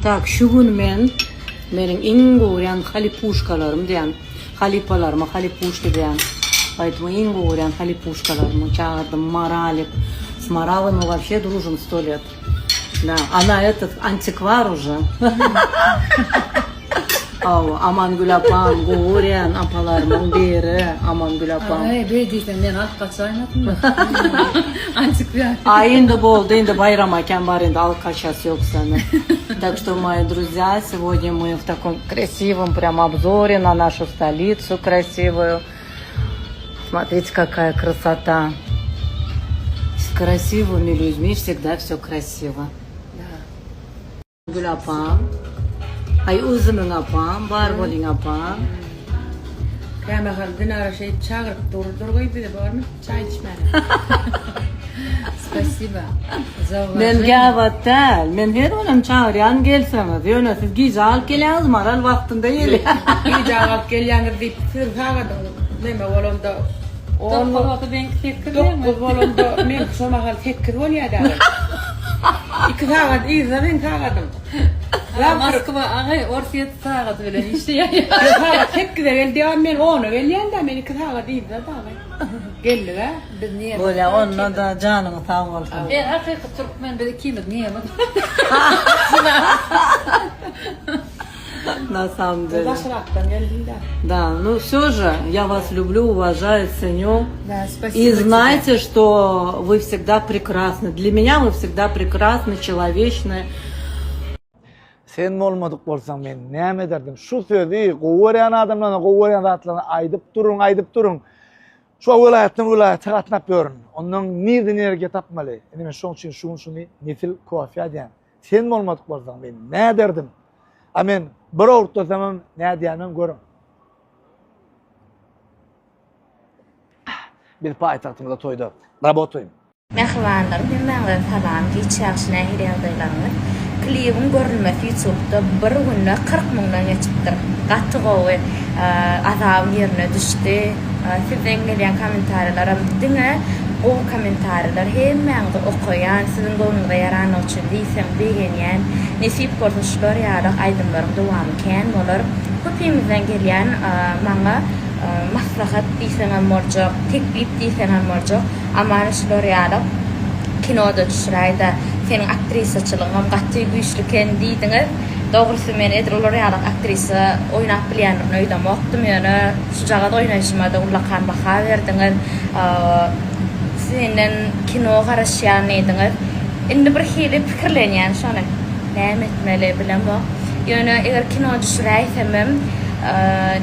Tak, şu gün men meniň iň gowy görýän halipuşkalarym diýen, halypalaryma halipuşka diýen, поэтому iň gowy görýän halipuşkalarymy çagyrdym, Maralik. S Maralой мы вообще дружим сто лет. Да, она этот antikvar уже. Hawa, Amangül apam gowy görýän apalarymyň biri Amangül apam. Aý, beý diýseň meni alyp gaçaýmasynlar. Antikvar. Aý indi boldy, indi Baýram akam bar, indi alyp gaçasy ýok seni. Так что, мои друзья, сегодня мы в таком красивом прям обзоре на нашу столицу красивую. Смотрите, какая красота. С красивыми людьми всегда все красиво. Gül apam. Aý özümiň apam, bar bolyň apam. Kämahal Dinara şeýdip çagyryp durdur goý bizi bormy çaý içmäne. Spasiba za Men uvaženie. gabat däl. Men her günem çagyrýan gelseňiz. Ýöne siz gije alyp gelýäňiz, Maral wagtynda gelýär. Gije alyp gelýäňiz diýip siziň sagadyňyz neme bolanda on Dokuz bolsa meňki sekiz diýme. Dokuz bolanda meňki şo mahal sekiz bolýar dagy. Iki sagat yzda meň sagadym. Moskwa agay Orsýet sagady bilen işleýär. Ýok sagat sekize gel diýýän men ona gelýän-dä men iki sagat yzda dagy. Geldik-ä. Biz nemes. Bolýa onda-da janyň sag bolsun. Men hakyky türkmen biz ikimiz nemes. Na samom delе. Daşrakdan geldim-dä. Да, ну все же, я вас люблю, уважаю, ценю. Да, спасибо И тебе. знайте, что вы всегда прекрасны. Для меня вы всегда прекрасны, человечны. Sen bolmadyk bolsaň men näme ederdim? Şu sözi gowy görýän adamlaryna gowy görýän zatlaryny aýdyp duruň, aýdyp duruň. Şu welaýatdan welaýata gatnap ýörün. Ondan nirden energiýa tapmaly? Indi men şoň üçin şu gün şuny Nesil kofýa diýýän. Sen bolmadyk bolsaň men näderdim? A men bir owurtlasamam nädýänimem görüň. Biz paýtagtymyzda toýda rabotaýym. Mähribanlarym hemmäňize salam giç ýagşy nähili ýagdaýlaryňyz klibiň görülmesi ýutubda bir günde 40 müňden geçipdir gaty gowy azabym ýerine düşdi sizden gelýän kommentariýalaram diňe gowy kommentariýalar hemmäňizi okaýan siziň göwnüňize ýaranlygy üçin diýseň begenýän nesip bolsa şular ýaly aýdymlaryň dowamy kän bolar köpimizden gelýän maňa maslahat diýseňem boljak teklip diýseňem boljak Amana şular ýaly kinoda düşüräýdä seniň aktrisaçylygyňam gaty güýçli eken diýdiňiz dogrusy men edil olar ýaly aktrisa oýnap bilýändirin öýdemokdym ýöne şujagaz oýnaýşymada ullakan baha berdiňiz senden kino garaşýan diýdiňiz indi bir hili pikirlenýän şony näme etmeli bilemok ýöne eger kino düşüräýsemem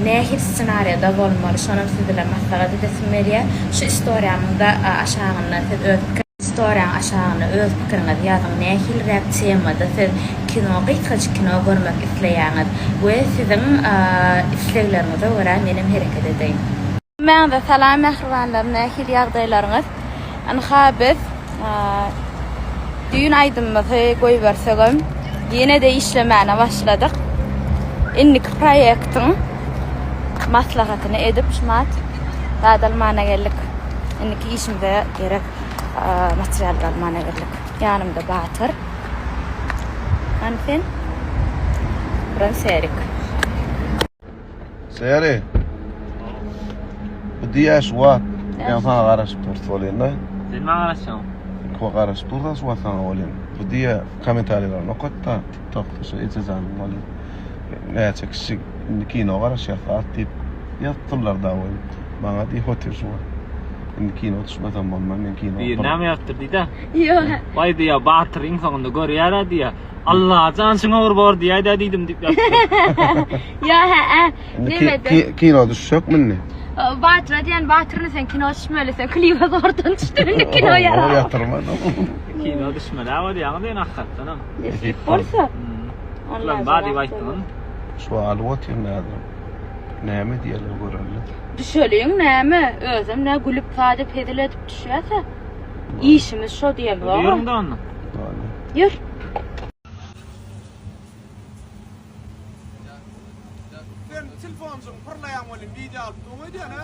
nähili ssenariýada bolmaly şonam siz bilen maslahat edesim gelýär şu istoriýamyňda aşagynda siz öz Istoriýaň aşagynda öz pikiriňizi ýazyň nähiliräk temada siz kino gysgajyk kino görmek isleýäňiz we siziň islegleriňize görä menem hereket edeýin. Hemmäňize salam mähribanlarym nähili ýagdaýlaryňyz ynha biz düýn aýdymymyzy goýbersegem ýene-de işlemäne başladyk indiki proýektiň maslahatyny edip şumat zat almana geldik indiki işimize gerek materiallar almana geldik ýanymda Batyr hany sen buram Serik. Seri. Bu diýýä şu wagt. Men saňa garaşyp durus bolýan-da. Sen maňa garaşýaň. Ko garaşyp dursa şu wagt saňa bolýan. Bu diýýä kommentariýalaryny okat-da TikTokda şu Ejejanyň bolýan. Näçe kişi indi kino garaşýar zat diýip ýazypdyrlar da bolýan. Maňa diýip otyr şu wagt. Indi kino düşmesem bolmaz men kino. Biri näme ýazypdyr diýdä. Ýok. Waý diýýä Batyr iň soňunda görýär-ä diýýä. Allajan şuňa bir bor diýäýdä diýdim diýip ýazypdyr. Ýa hä-ä. Indi Nemede? ki- kino düşjekmi indi? Batyra diýen Batyr sen kino düşmeli sen klibe zordan düşdün indi kino Oý, ýarar. ýatyrmadym. Kino düşmeli ha bolýaňyz ýene hakykatdanam. Nesip bolsa. Ulan bar diýip aýtdyň. Şu alyp otyryn häzir. Näme diýerler göreli. Düşeliň näme? Özem nä gülüp sadyp hezil edip düşýäs-ä. Işimiz şo diýemzok. Ýörüň-de onda. Ýör. Sen telefonjygyň pyrlaýaň welin wideo alyp duň öýdýän hä?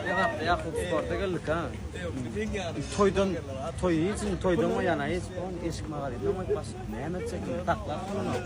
Lebapda Ýakup sporta geldik ha. Toýdan toý hiç toýdan o ýana hiç on eşik magazyna goýup baş näme etjek saklap bolanok.